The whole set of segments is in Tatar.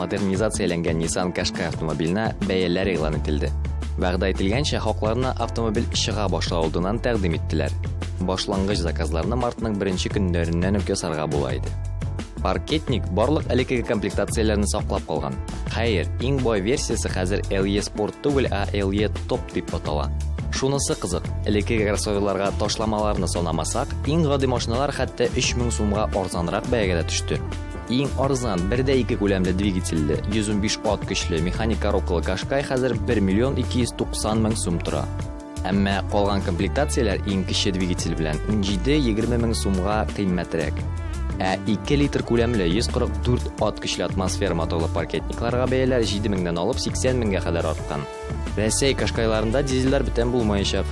Модернизацияләнгән Nissan Qashqai автомобиленә бәяләр игълан ителде. Вәгъдә ителгәнчә, хакларны автомобиль чыга башлау алдыннан тәкъдим иттеләр. Башлангыч заказларны мартның беренче көннәреннән үк ясарга була иде. Паркетник барлык элеккеге комплектацияләрне саклап калган. Хәер, иң бай версиясе хәзер LE Sport түгел, ә LE Top дип атала. Шунысы кызык, элеккеге кроссоверларга ташламаларны санамасак, иң гади машиналар хәтта 3000 сумга арзанрак бәягә дә төште. Иң арзан 1.2 күләмле двигательле 115 ат көчле механик коробкалы Qashqai хәзер 1 миллион 290 мең сум тора. Әмма калган комплектацияләр иң кече двигатель белән 17-20 мең сумга кыйммәтрәк. Ә 2 литр күләмле 144 ат көчле атмосфера моторлы паркетникларга бәяләр 7 меңнән алып 80 меңгә кадәр арткан. Рәсәй Кашкайларында дизельләр бүтән булмаячак.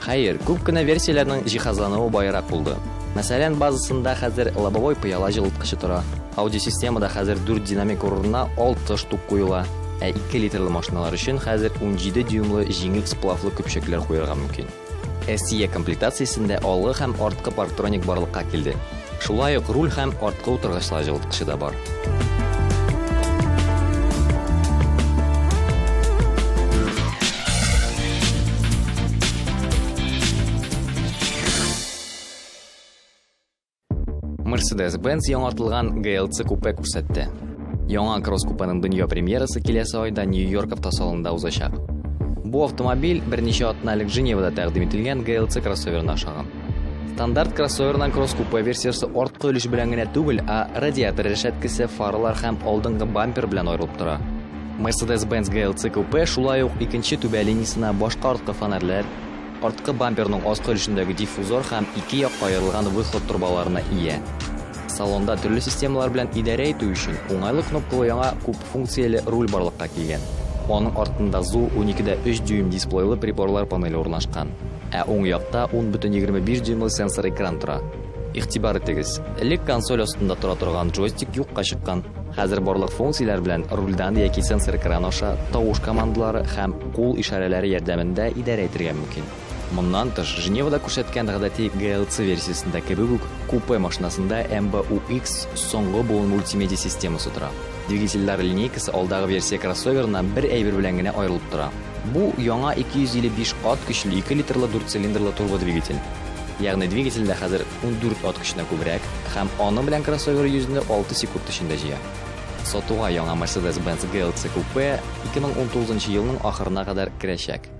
Хәер, күп кенә версияләрнең җиһазлануы байрак булды. Мәсәлән, базасында хәзер лобовой пыяла җылыткычы тора. Аудиосистемада хәзер 4 динамик урынына 6 штук куела. Ә 2 литрлы машиналар өчен хәзер 17 дюймлы җиңел сплавлы көпчәкләр куярга мөмкин. SE комплектациясендә алгы һәм арткы парктроник барлыкка килде. Шулай ук руль һәм арткы утыргычлар җылыткычы да бар. Mercedes-Benz яңартылган GLC купе күрсәтте. Яңа кросс-купеның дөнья премьерасы киләсе айда Нью-Йорк автосалонында узачак. Бу автомобиль берничә атна элек Женевада тәкъдим ителгән GLC кроссоверына охшаган. Стандарт кроссоверның кросс-купе версиясе арткы өлеш белән генә түгел, ә радиатор рәшәткәсе, фаралар һәм алдынгы бампер белән аерылып тора. Mercedes-Benz GLC купе шулай ук икенче түбә линиясенә башка арткы фонарьләр, арткы бамперның аскы өлешендәге диффузор һәм ике якка аерылган выхлоп торбаларына ия. Салонда төрле системалар белән идарә итү өчен уңайлы кнопкалы яңа күп функцияле руль барлыкка килгән. Аның артында зур 12,3 дюйм дисплейлы приборлар панеле урнашкан, ә уң якта 10,25 дюймлы сенсор экран тора. Игътибар итегез, элек консоль астында тора торган джойстик юкка чыккан. Хәзер барлык функцияләр белән рульдан яки сенсор экран аша тавыш командалары һәм кул ишарәләре ярдәмендә идарә итәргә мөмкин. Моннан тыш, Женевада күрсәткән гадәти GLC версиясендә кебек үк купе машинасында MBUX соңгы буын мультимедиа системасы тора. Двигательләр линейкасы алдагы версия кроссоверыннан бер әйбер белән генә аерылып тора. Бу яңа 255 ат көчле 2 литрлы 4 цилиндрлы турбодвигатель. Ягъни двигательдә хәзер 14 ат көченә күбрәк һәм аның белән кроссовер 106 секунд эчендә җыя. Сатуга яңа Mercedes-Benz GLC купе 2019 елның ахырына кадәр керәчәк.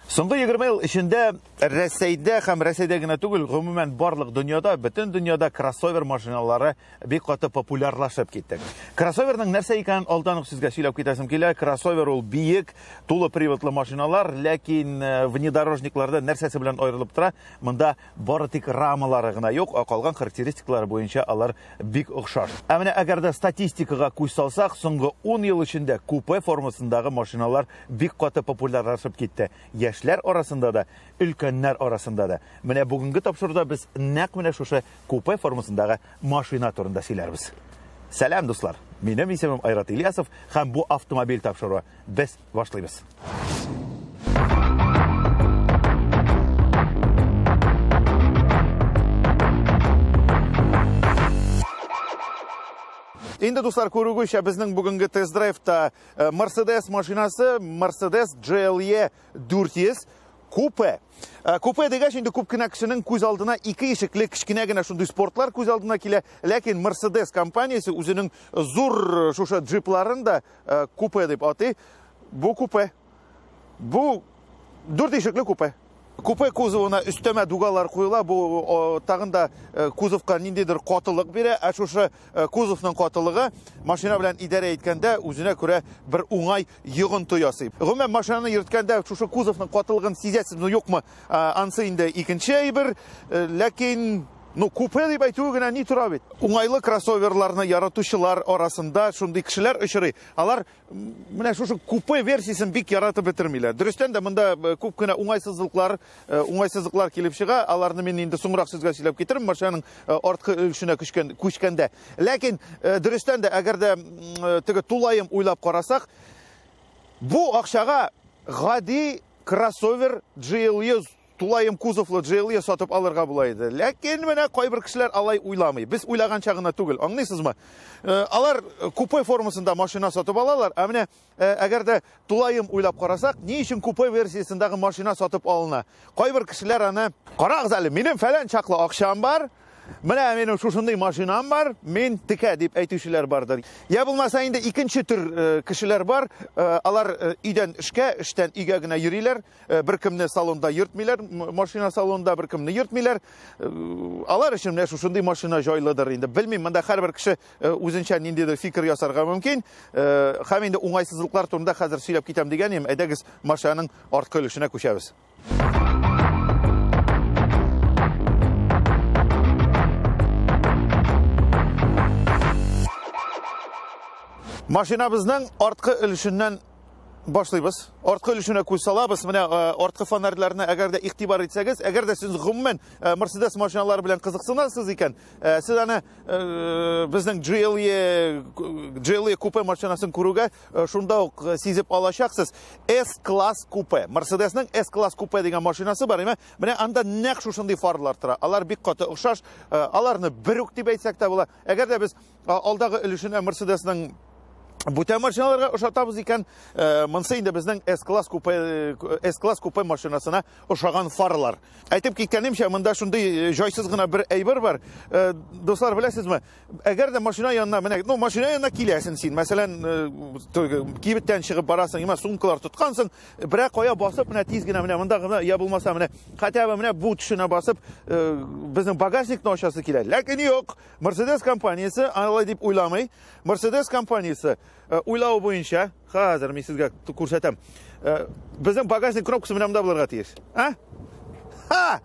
Соңгы 20 ел эчендә Рәсәйдә һәм Рәсәйдә генә түгел, гомумән барлык дөньяда, бөтен дөньяда кроссовер машиналары бик каты популярлашып китте. Кроссоверның нәрсә икәнен алдан ук сезгә сөйләп китәсем килә. Кроссовер ул биек, тулы приводлы машиналар, ләкин внедорожникларда нәрсәсе белән аерылып тора? Монда бары тик рамалары гына юк, ә калган характеристикалары буенча алар бик охшаш. Ә менә әгәр дә статистикага күз салсак, соңгы 10 ел эчендә купе формасындагы машиналар бик каты популярлашып китте. Яшьләр арасында да, өлкәннәр арасында да. Менә бүгенге тапшыруда без нәкъ менә шушы купе формасындагы машина турында сөйләрбез. Сәлам, дуслар. Минем исемем Айрат Ильясов һәм бу автомобиль тапшыруы. Без башлыйбыз. Инде, дуслар, күрүгезчә, безнең бүгенге тест-драйвта Mercedes машинасы, Mercedes GLE 400 купе. Купе дигәч, инде күп кенә кешенең күз алдына ике ишекле кечкенә генә шундый спортлар күз алдына килә. Ләкин Mercedes компаниясе үзенең зур шушы джипларын да купе дип атый. Бу купе. Бу дүрт ишекле купе. Купе кузовына өстәмә дугалар куела, бу тагын да кузовка ниндидер катылык бирә, ә шушы кузовның катылыгы машина белән идарә иткәндә үзенә күрә бер уңай йогынты ясый. Гомумән, машинаны йөрткәндә шушы кузовның катылыгын сизәсезме, юкмы, ансы инде икенче әйбер, ләкин купе дип әйтүе генә ни тора бит. Уңайлы кроссоверларны яратучылар арасында шундый кешеләр очрый. Алар менә шушы купе версиясен бик яратып бетермиләр. Дөрестән дә монда күп кенә уңайсызлыклар килеп чыга. Аларны мин инде соңрак сезгә сөйләп китерем, машинаның арткы өлешенә күчкәндә. Ләкин дөрестән дә, әгәр дә теге тулаем уйлап карасак, бу акчага гади кроссовер GLE тулаем кузовлы GLE сатып алырга була иде. Ләкин менә кайбер кешеләр алай уйламый. Без уйлаганча гына түгел, аңлыйсызмы? Алар купе формасында машина сатып алалар, ә менә әгәр дә тулаем уйлап карасак, ни өчен купе версиясендәге машина сатып алына? Кайбер кешеләр аны, карагыз әле, минем фәлән чаклы акчам бар, менә минем шушындый машинам бар, мин текә дип әйтүчеләр бардыр. Я булмаса инде икенче төр кешеләр бар, алар өйдән эшкә, эштән өйгә генә йөриләр, беркемне салонда йөртмиләр, машина салонында беркемне йөртмиләр. Алар өчен менә шушындый машина җайлыдыр инде. Белмим, монда һәрбер кеше үзенчә ниндидер фикер ясарга мөмкин. Һәм инде уңайсызлыклар турында хәзер сөйләп китәм дигән идем. Әйдәгез машинаның арткы өлешенә күчәбез. Машинабызның арткы өлешеннән башлыйбыз. Арткы өлешенә күз салабыз. Менә арткы фонарьларны әгәр дә игътибар итсәгез, әгәр дә сез гомумән Mercedes машиналары белән кызыксынасыз икән, сез аны безнең GLE купе машинасын күрүгә шунда ук сизеп алачаксыз. S-класс купе. Mercedesның S-класс купе дигән машинасы бар, әйме? Менә анда нәкъ шушындый фарлар тора. Алар бик каты охшаш. Аларны бер үк дип әйтсәк тә була. Әгәр дә без алдагы өлешенә Mercedesның бүтән машиналарга ошатабыз икән, монысы инде безнең S-класс купе машинасына ошаган фарлар. Әйтеп киткәнемчә, монда шундый җайсыз гына бер әйбер бар. Дуслар, беләсезме, әгәр дә машина янына, менә, ну, машина янына киләсең син, мәсәлән, кибеттән чыгып барасың, имә сумкалар тоткансың, берәр кая басып, менә тиз генә, менә монда гына, я булмаса, менә хотя бы менә бу төшенә басып, безнең багажникны ачасы килә. Ләкин юк, Mercedes компаниясе алай дип уйламый. Mercedes компаниясе уйлавы буенча, хәзер мин сезгә күрсәтәм. Безнең багажник кнопкасы менә монда булырга тиеш. А? Ха!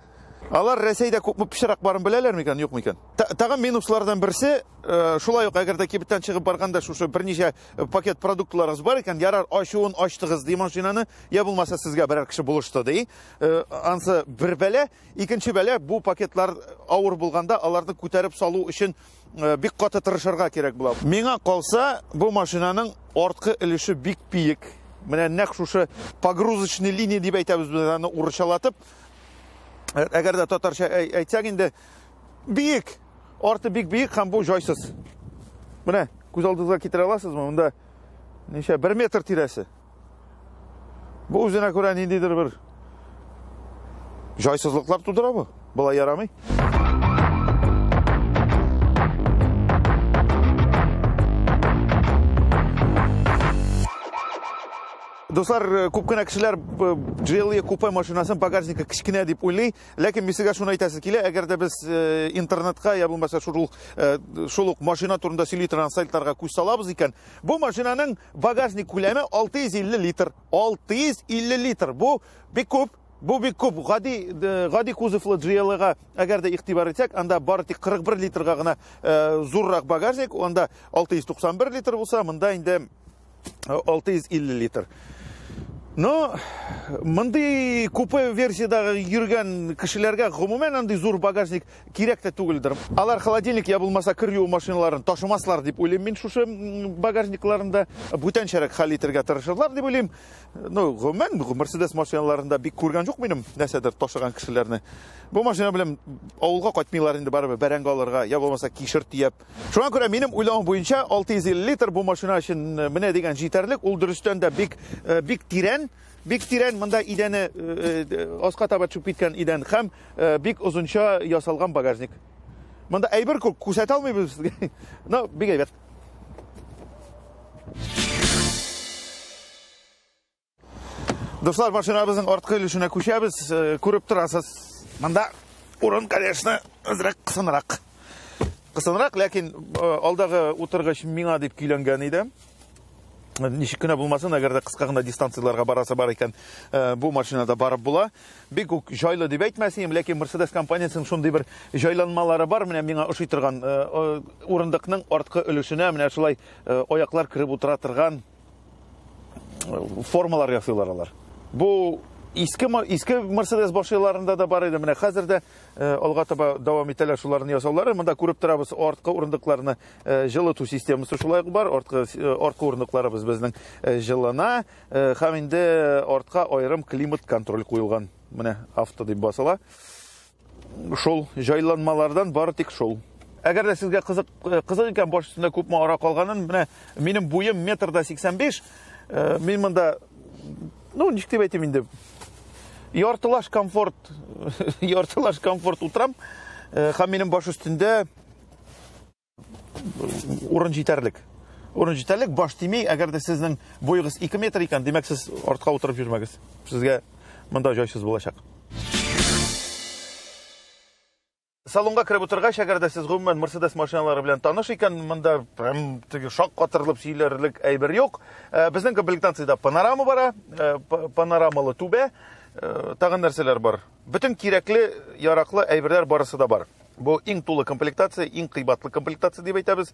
Алар Рәсәйдә күпме пычрак барын беләләр микән, юк микән? Тагын минуслардан берсе, шулай ук әгәр дә кибеттән чыгып барганда шушы берничә пакет продуктларыгыз бар икән, ярар, ачуын ачтыгыз ди машинаны, я булмаса сезгә берәр кеше булышты ди. Ансы бер бәлә, икенче бәлә, бу пакетлар авыр булганда аларны күтәреп салу өчен бик каты тырышырга кирәк була. Миңа калса, бу машинаның арткы өлеше бик биек. Менә нәкъ шушы погрузочный линия дип әйтәбез без аны урысчалатып. Әгәр дә татарча әйтсәк инде, биек, арты бик биек һәм бу җайсыз. Менә күз алдыгызга китерә аласызмы? Монда ничә? 1 метр тирәсе. Бу үзенә күрә ниндидер бер җайсызлыклар тудыра бу. Болай ярамый. Дуслар, күп кенә кешеләр GLE купе машинасын багажнигы кечкенә дип уйлый, ләкин мин сезгә шуны әйтәсе килә, әгәр дә без интернетка я булмаса шул ук машина турында сөйли торган сайтларга күз салабыз икән, бу машинаның багажник күләме 650 литр. 650 литр. Бу бик күп. Бу бик күп. Гади кузовлы GLE-га әгәр дә игътибар итсәк, анда бары тик 41 литрга гына зуррак багажник, анда 691 литр булса, монда инде 650 литр. Но мондый купе версиядагы йөргән кешеләргә гомумән андый зур багажник кирәк тә түгелдер. Алар холодильник я булмаса кер юу машиналарын ташымаслар дип уйлыйм мин шушы багажникларында бүтәнчәрәк хәл итәргә тырышырлар дип уйлыйм. Ну, гомумән Mercedes машиналарында бик күргән юк минем нәрсәдер ташыган кешеләрне. Бу машина белән авылга кайтмыйлар инде барыбер бәрәңге алырга, я булмаса кишер төяп. Шуңа күрә минем уйлавым буенча 650 литр бу машина өчен менә дигән җитәрлек. Ул дөрестән дә бик бик тирән, бик тирән, монда идәне аска таба төшеп киткән идән һәм бик озынча ясалган багажник. Монда әйбер күп күрсәтә алмыйбыз сезгә. Но бик әйбәт. Дуслар, машинабызның арткы өлешенә күчәбез. Күреп торасыз, монда урын, конечно, әзрәк кысынрак. Кысынрак, ләкин алдагы утыргыч миңа дип көйләнгән иде. Ничек кенә булмасын, әгәр дә кыска гына дистанцияләргә барасы бар икән, бу машинада барып була. Бик үк җайлы дип әйтмәсем, ләкин Mercedes компаниясенең шундый бер җайланмалары бар. Менә миңа ошый торган урындыкның арткы өлешенә менә шулай аяклар кереп утыра торган формалар ясыйлар алар. Бу иске Mercedes башиларында да бар иде. Менә хәзер дә алга таба дәвам итәләр шуларны ясаулары. Монда күреп торабыз арткы урындыкларны җылыту системасы шулай ук бар. Арткы урындыкларыбыз безнең җылына һәм инде артка аерым климат контроль куелган. Менә авто дип басыла. Шул җайланмалардан бары тик шул. Әгәр дә сезгә кызык, кызык икән баш өстендә күпме ара калганын, менә минем буем метр да 85. Мин монда, ну, ничек дип әйтим инде, яртылаш комфорт, яртылаш комфорт утырам. Һәм минем баш өстендә урын җитәрлек. Урын җитәрлек, баш тими. Әгәр дә сезнең буегыз 2 метр икән, димәк, сез артка утырып йөрмәгез. Сезгә монда җайсыз булачак. Салонга кереп утыргач, әгәр дә сез гомумән Mercedes машиналары белән таныш икән, монда прям теге шаккатырлып сөйләрлек әйбер юк. Безнең комплектациядә панорама бара, панорамалы түбә, тагын нәрсәләр бар? Бөтен кирәкле, яраклы әйберләр барысы да бар. Бу иң тулы комплектация, иң кыйбатлы комплектация дип әйтәбез.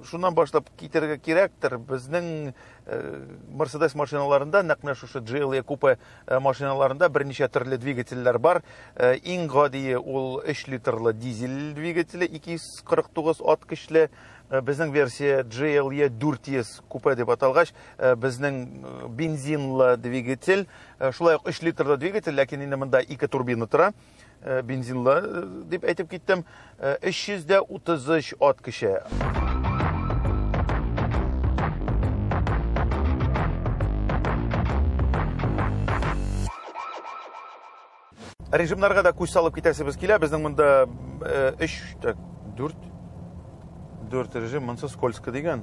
Шуннан башлап китәргә кирәктер. Безнең Mercedes машиналарында, нәкъ менә шушы GLE купе машиналарында берничә төрле двигательләр бар. Иң гадие ул 3 литрлы дизель двигателе, 249 ат көчле. Безнең версия GLE 400 купе дип аталгач, безнең бензинлы двигатель, шулай ук 3 литрлы двигатель, ләкин инде монда 2 турбина тора. Бензинлы дип әйтеп киттем. 333 ат көче. Режимнарга да күз салып китәсебез килә. Безнең монда 3, так, 4, 4 режим, монысы скользко дигән.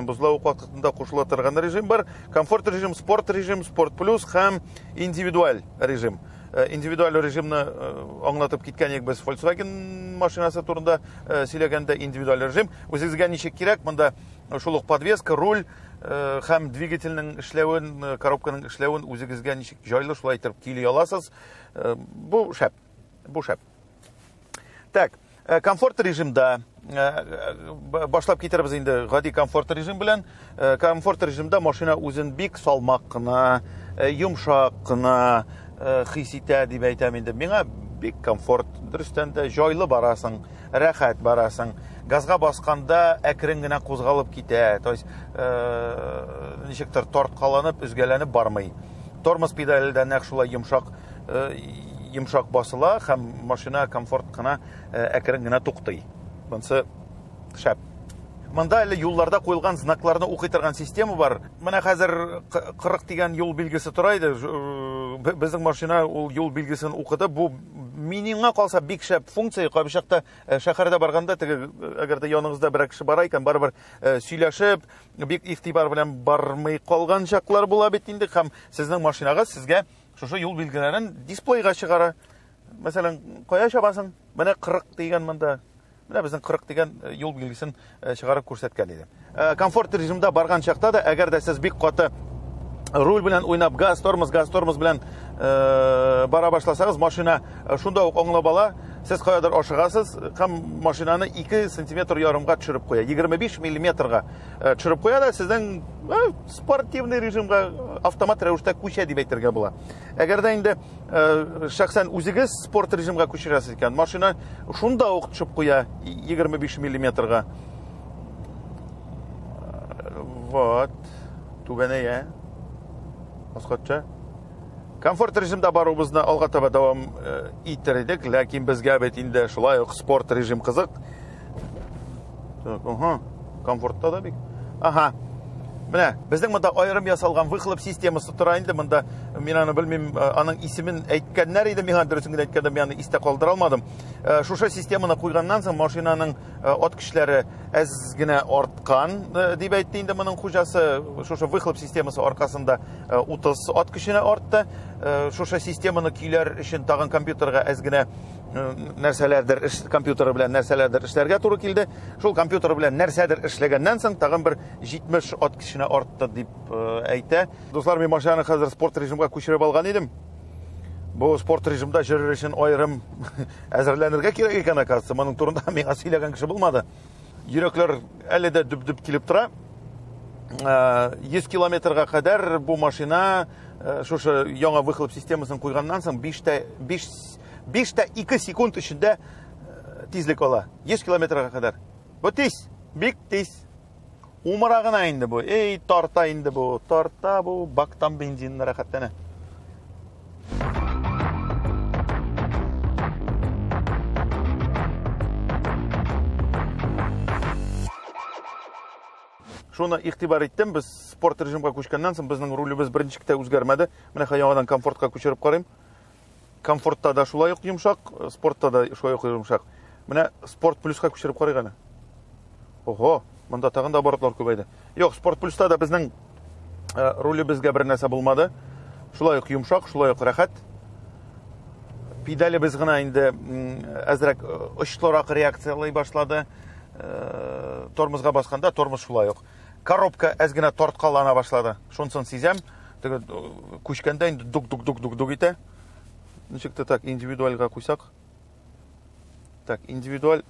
Бозлавык вакытында кушыла торган режим бар. Комфорт режим, спорт режим, спорт плюс һәм индивидуаль режим. Индивидуаль режимны аңлатып киткән идек без Volkswagen машинасы турында сөйләгәндә. Индивидуаль режим үзегезгә ничек кирәк, монда шул ук подвеска, руль һәм двигательнең эшләвен, коробканың эшләвен үзегезгә ничек җайлы шулай итеп көйли аласыз. Бу шәп, бу шәп. Так, комфорт режимда башлап китербез инде гади комфорт режим белән. Комфорт режимда машина үзен бик салмак кына, йомшак кына хис итә дип әйтәм инде. Миңа бик комфорт, дөрестән дә җайлы барасың, рәхәт барасың. Газга басканда әкрен генә кузгалып китә, то есть ничектер тарткаланып, өзгәләнеп бармый. Тормоз педале дә нәкъ шулай йомшак басыла һәм машина комфорт кына әкрен генә туктый. Монысы шәп. Монда әле юлларда куелган знакларны укый торган система бар. Менә хәзер 40 дигән юл билгесе тора иде. Безнең машина ул юл билгесен укыды. Бу миңа калса бик шәп функция. Кайбер чакта шәһәрдә барганда, теге, әгәр дә яныгызда берәр кеше бара икән, барыбер сөйләшеп, бик игътибар белән бармый калган чаклар була бит инде. Һәм сезнең машинагыз сезгә шушы юл билгеләрен дисплейга чыгара. Мәсәлән, кая чабасың? Менә 40 дигән монда. Менә безнең 40 дигән юл билгесен чыгарып күрсәткән иде. Комфорт режимда барган чакта да, әгәр дә сез бик каты руль белән уйнап, газ, тормоз, газ, тормоз белән бара башласагыз, машина шунда ук аңлап ала, сез каядыр ашыгасыз һәм машинаны ике сантиметр ярымга төшереп куя, егерме биш миллиметрга төшереп куя да, сезнең спортивный режимга автомат рәвештә күчә дип әйтергә була. Әгәр дә инде шәхсән үзегез спорт режимга күчерәсез икән, машина шунда ук төшеп куя егерме биш миллиметрга. Вот, түбәнәя. Аскатча. Комфорт режимда баруыбызны алга таба дәвам итер идек, ләкин безгә бит инде шулай ук спорт режим кызык. Так, ага, комфортта да бик. Ага. Менә безнең монда аерым ясалган выхлоп системасы тора инде. Монда мин аны белмим, аның исемен әйткәннәр иде миңа, дөресен генә әйткәндә мин аны истә калдыра алмадым. Шушы системаны куйганнан соң машинаның ат көчләре әз генә арткан дип әйтте инде моның хуҗасы. Шушы выхлоп системасы аркасында 30 ат көченә артты. Шушы системаны көйләр өчен тагын компьютерга әз генә нәрсәләрдер эш, компьютеры белән нәрсәләрдер эшләргә туры килде. Шул компьютер белән нәрсәдер эшләгәннән соң тагын бер 70 ат көченә артты дип әйтә. Дуслар, мин машинаны хәзер спорт режимга күчереп алган идем. Бу спорт режимда йөрер өчен аерым әзерләнергә кирәк икән, оказывается. Моның турында миңа сөйләгән кеше булмады. Йөрәкләр әле дә дөп-дөп килеп тора. 100 километрга кадәр бу машина шушы яңа выхлоп системасын куйганнан соң биш тә ике секунд эчендә тизлек ала. 100 километрга кадәр. Бу тиз, бик тиз. Умыра гына инде бу. Эй, тарта инде бу. Тарта бу, бактан бензинны рәхәтләнә. Шуны игътибар иттем, без спорт режимга күчкәннән соң безнең рулебез берничек тә үзгәрмәде. Менә хәзер яңадан комфортка күчереп карыйм. Комфортта да шулай ук йомшак, спортта да шулай ук йомшак. Менә спорт плюска күчереп карыйк әле. Ого, монда тагын да оборотлар күбәйде. Юк, спорт плюста да безнең рулебезгә бер нәрсә булмады. Шулай ук йомшак, шулай ук рәхәт. Педалебез гына инде әзрәк очлырак реакциялый башлады. Тормозга басканда тормоз шулай ук. Коробка әз генә тарткалана башлады. Шунысын сизәм. Теге күчкәндә инде дук-дук-дук-дук-дук итә. Ничек тә так индивидуальгә куйсак. Так, индивидуаль.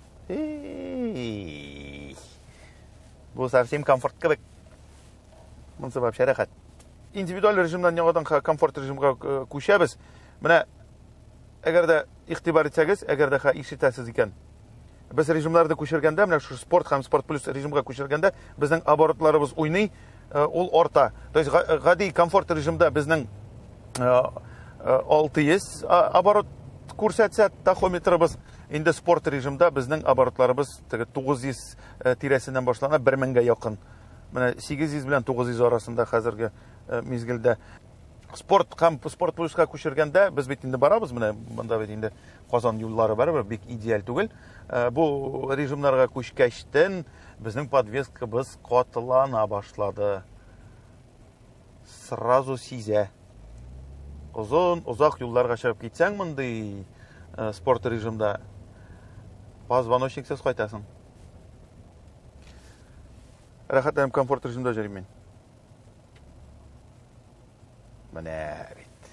Бу совсем комфорт кебек. Монысы вообще рәхәт. Индивидуаль режимнан яңадан комфорт режимга күчәбез. Менә әгәр дә игътибар итсәгез, әгәр дә ишетәсез икән, без режимнарны күчергәндә, менә шушы спорт һәм спорт плюс режимга күчергәндә, безнең оборотларыбыз уйный, ул арта. То есть гади комфорт режимда безнең 600 оборот күрсәтсә тахометрыбыз, инде спорт режимда безнең оборотларыбыз теге 900 тирәсеннән башлана, 1000гә якын. Менә 800 белән 900 арасында хәзерге мизгелдә. Спорт һәм спорт плюска күчергәндә без бит инде барабыз, менә монда бит инде Казан юллары барыбер бик идеаль түгел. Бу режимнарга күчкәчтен безнең подвескабыз катылана башлады. Сразу сизә. Озын, озак юлларга чыгып китсәң мондый спорт режимда позвоночниксыз кайтасың. Рәхәтләнеп комфорт режимда йөрим мин. Менә бит.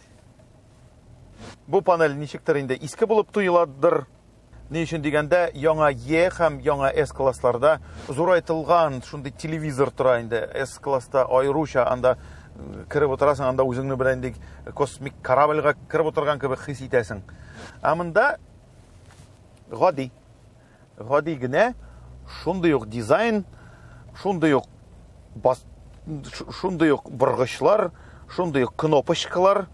Бу панель ничектер инде иске булып тоеладыр. Ни өчен дигәндә, яңа Е һәм яңа С классларда зурайтылган шундый телевизор тора инде. С класста аеруча анда кереп утырасың, анда үзеңне бер инде космик корабльгә кереп утырган кебек хис итәсең. Ә монда гади. Гади генә, шундый ук дизайн, шундый ук бас, шундый ук боргычлар, шундый ук кнопочкалар.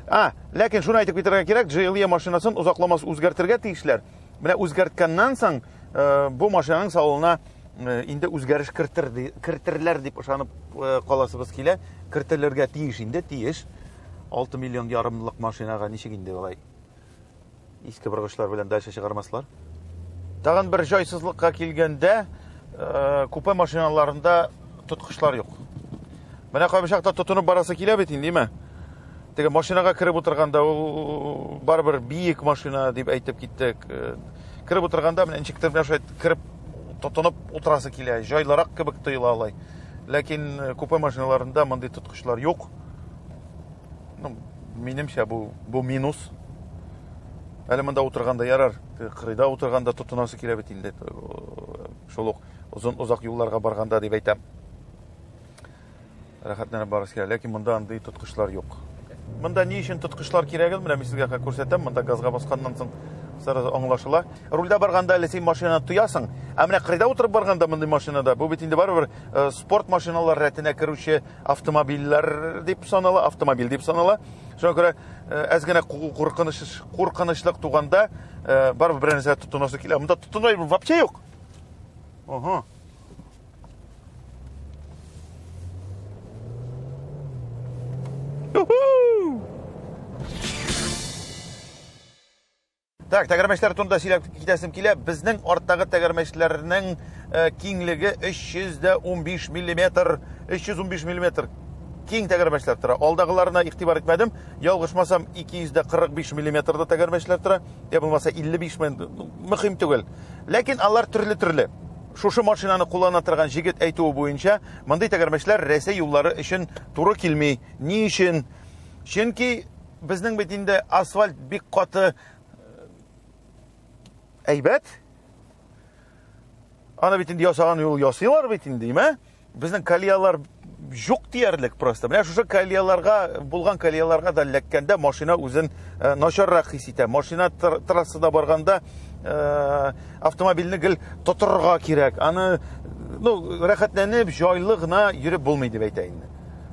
Ләкин шуны әйтеп китәргә кирәк, GLE машинасын озакламас үзгәртергә тиешләр. Менә үзгәрткәннән соң, бу машинаның салонына инде үзгәреш кертерләр дип ышанып каласыбыз килә. Кертелергә тиеш инде, тиеш. 6 миллион ярымлык машинага ничек инде алай иске боргычлар белән дальше чыгармаслар. Тагын бер җайсызлыкка килгәндә, купе машиналарында тоткычлар юк. Менә кайбер чакта тотынып барасы килә бит инде, димме? Теге машинага кереп утырганда ул барыбер биек машина дип әйтеп киттек. Кереп утырганда менә ничектер менә шулай кереп тотынып утырасы килә, җайлырак кебек тоела алай. Ләкин купе машиналарында мондый тоткычлар юк. Минемчә бу минус. Әле монда утырганда ярар, кырыйда утырганда тотынасы килә бит инде. Шул ук озын озак юлларга барганда дип әйтәм. Рәхәтләнеп барасы килә, ләкин монда андый тоткычлар юк. Монда ни өчен тоткычлар кирәген, менә мин сезгә хәзер күрсәтәм. Монда газга басканнан соң сразу аңлашыла. Рульдә барганда әле син машинаны тоясың, ә менә кырыйда утырып барганда мондый машинада, бу бит инде барыбер спорт машиналар рәтенә керүче автомобильләр дип санала, автомобиль дип санала. Шуңа күрә әз генә куркынычлык туганда барыбер бер нәрсәгә тотынасы килә. Монда тотыну вообще юк. Ага. Так, тәгәрмәчләр турында сөйләп китәсем килә. Безнең арттагы тәгәрмәчләрнең киңлеге 315 миллиметр, 315 миллиметр киң тәгәрмәчләр тора. Алдагыларына игътибар итмәдем. Ялгышмасам, 245 миллиметрда тәгәрмәчләр тора. Я булмаса 55 мең, мөһим түгел. Ләкин алар төрле-төрле. Шушы машинаны куллана торган җегет әйтүе буенча, мондый тәгәрмәчләр Рәсәй юллары өчен туры килми. Ни өчен? Чөнки безнең бит инде асфальт бик каты әйбәт. Аны бит инде ясаган юл ясыйлар бит инде, димә? Безнең колеялар юк диярлек просто. Менә шушы колеяларга, булган колеяларга да эләккәндә машина үзен начаррак хис итә. Машина трассада барганда автомобильне гел тотырга кирәк. Аны, рәхәтләнеп, җайлы гына йөреп булмый дип әйтә инде.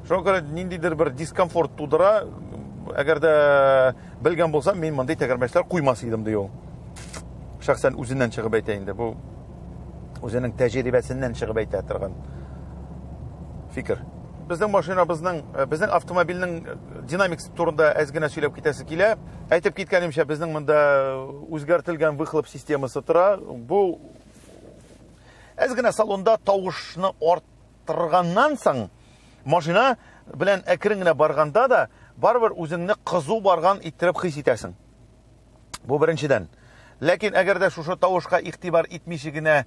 Шуңа күрә ниндидер бер дискомфорт тудыра. Әгәр дә белгән булсам, мин мондый тәгәрмәчләр куймас идем, ди ул. Шәхсән үзеннән чыгып әйтә инде. Бу үзенең тәҗрибәсеннән чыгып әйтә торган фикер. Безнең машинабызның, безнең автомобильнең динамикасы турында әз генә сөйләп китәсе килә. Әйтеп киткәнемчә, безнең монда үзгәртелгән выхлоп системасы тора. Бу әз генә салонда тавышны арттырганнан соң машина белән әкрен генә барганда да барыбер үзеңне кызу барган иттереп хис итәсең. Бу беренчедән. Ләкин әгәр дә шушы тавышка игътибар итмичә генә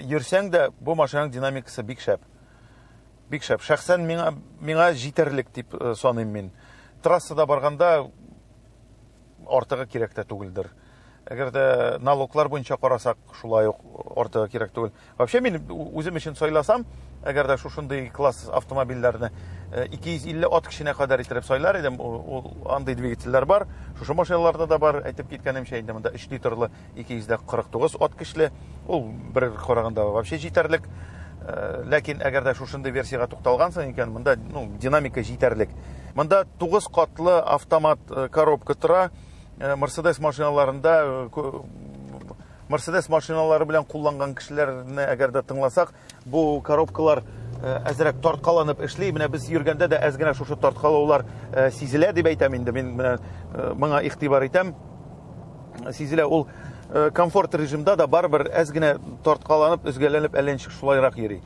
йөрсәң дә, бу машинаның динамикасы бик шәп. Бик шәп. Шәхсән миңа җитәрлек дип саныйм мин. Трассада барганда артыгы кирәк тә түгелдер. Әгәр дә налоглар буенча карасак, шулай ук артыгы кирәк түгел. Вообще мин үзем өчен сайласам, әгәр дә шушындый класс автомобильләрне 250 ат көченә кадәр иттереп сайлар идем, ул андый двигательләр бар. Шушы машиналарда да бар, әйтеп киткәнемчә, инде монда 3 литрлы 249 ат көчле. Ул бер караганда вообще җитәрлек. Ләкин әгәр дә шушындый версиягә тукталгансың икән, монда, динамика җитәрлек. Монда 9 катлы автомат коробка тора. Мерседес машиналарында, Мерседес машиналары белән кулланган кешеләрне әгәр дә тыңласак, бу коробкалар әзрәк тарткаланып эшли. Менә без йөргәндә дә әз генә шушы тарткалаулар сизелә дип әйтәм инде. Мин менә моңа игътибар итәм. Сизелә ул комфорт режимда да барыбер әз генә тарткаланып, өзгәләнеп әллә ничек шулайрак йөри.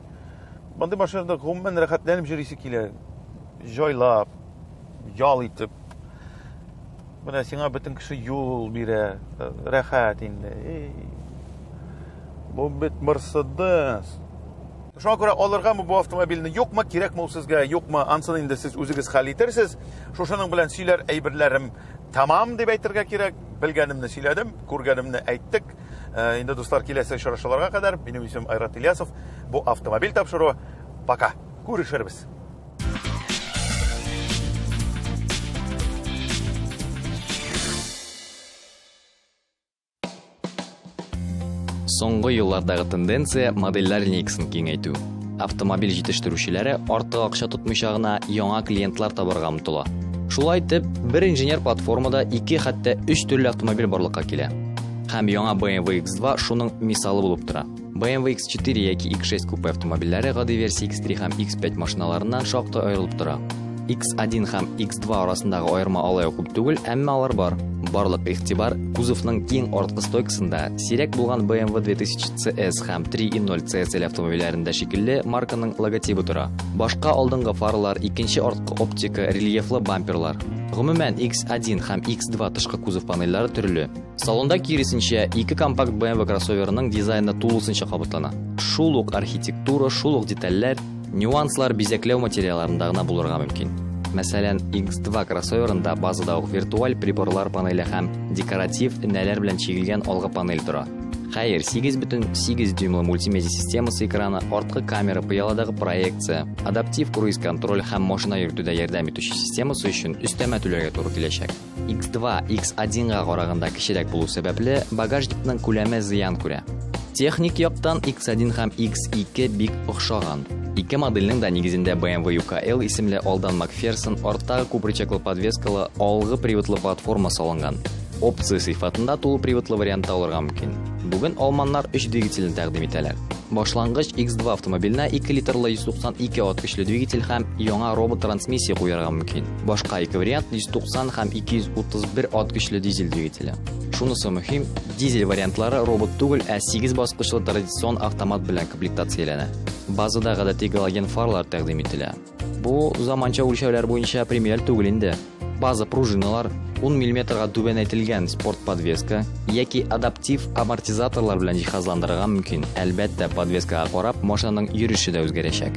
Мондый машинада гомумән рәхәтләнеп йөрисе килә. Җайлап, ял итеп. Менә сиңа бөтен кеше юл бирә, рәхәт инде. Эй, бу бит Мерседес. Шуңа күрә алыргамы бу автомобильне, юкмы, кирәкме ул сезгә, юкмы, ансын инде сез үзегез хәл итерсез. Шушының белән сөйләр әйберләрем тамам дип әйтергә кирәк. Белгәнемне сөйләдем, күргәнемне әйттек. Инде дуслар, киләсе очрашуларга кадәр. Минем исемем Айрат Ильясов. Бу автомобиль тапшыруы. Пока. Күрешербез. Соңгы еллардагы тенденция модельләр линейкасын киңәйтү. Автомобиль җитештерүчеләре артык акча тотмыйча гына яңа клиентлар табарга омтыла. Шулай итеп, бер инженер платформада 2, хәтта 3 төрле автомобиль барлыкка килә. Һәм яңа BMW X2 шуның мисалы булып тора. BMW X4 яки X6 купе автомобильләре гади версия X3 һәм X5 машиналарыннан шактый аерылып тора. X1 һәм X2 арасындагы аерма алай ук күп түгел, әмма алар бар. Барлык игътибар кузовның киң арткы стойкасында сирәк булган BMW 2000 CS һәм 3.0 CSL автомобильләрендә шикелле марканың логотибы тора. Башка алдынгы фаралар, икенче арткы оптика, рельефлы бамперлар. Гомумән, X1 һәм X2 тышкы кузов панельләре төрле. Салонда киресенчә ике компакт BMW кроссоверының дизайны тулысынча кабатлана. Шул ук архитектура, шул ук детальләр, нюанслар бизәкләү материалларында гына булырга мөмкин. Мәсәлән, X2 кроссоверында базада ук виртуаль приборлар панеле һәм декоратив энәләр белән чигелгән алгы панель тора. Хәер, 8,8 дюймлы мультимедиа системасы экраны, арткы камера, пыяладагы проекция, адаптив круиз-контроль һәм машина йөртүдә ярдәм итүче системасы өчен өстәмә түләргә туры киләчәк. X2 X1-га караганда кечерәк булу сәбәпле, багажникның күләме зыян күрә. Техник яктан X1 һәм X2 бик охшаган. Ике модельнең дә нигезендә BMW UKL исемле алдан Макферсон арттагы күп рычаглы подвескалы алгы приводлы платформа салынган. Опция сыйфатында тулы приводлы вариантта алырга мөмкин. Бүген алманнар 3 двигательне тәкъдим итәләр. Башлангыч X2 автомобиленә 2 литрлы 192 ат көчле двигатель һәм яңа робот трансмиссия куярга мөмкин. Башка ике вариант 190 һәм 231 ат көчле дизель двигателе. Шунысы мөһим, дизель вариантлары робот түгел, ә 8 баскычлы традицион автомат белән комплектацияләнә. Базада гадәти галоген фарлар тәкъдим ителә. Бу заманча үлчәүләр буенча премиаль түгел инде. База пружиналар, 10 миллиметрга түбәнәйтелгән спорт подвеска яки адаптив амортизаторлар белән җиһазландырырга мөмкин. Әлбәттә, подвескага карап, машинаның йөреше дә үзгәрәчәк.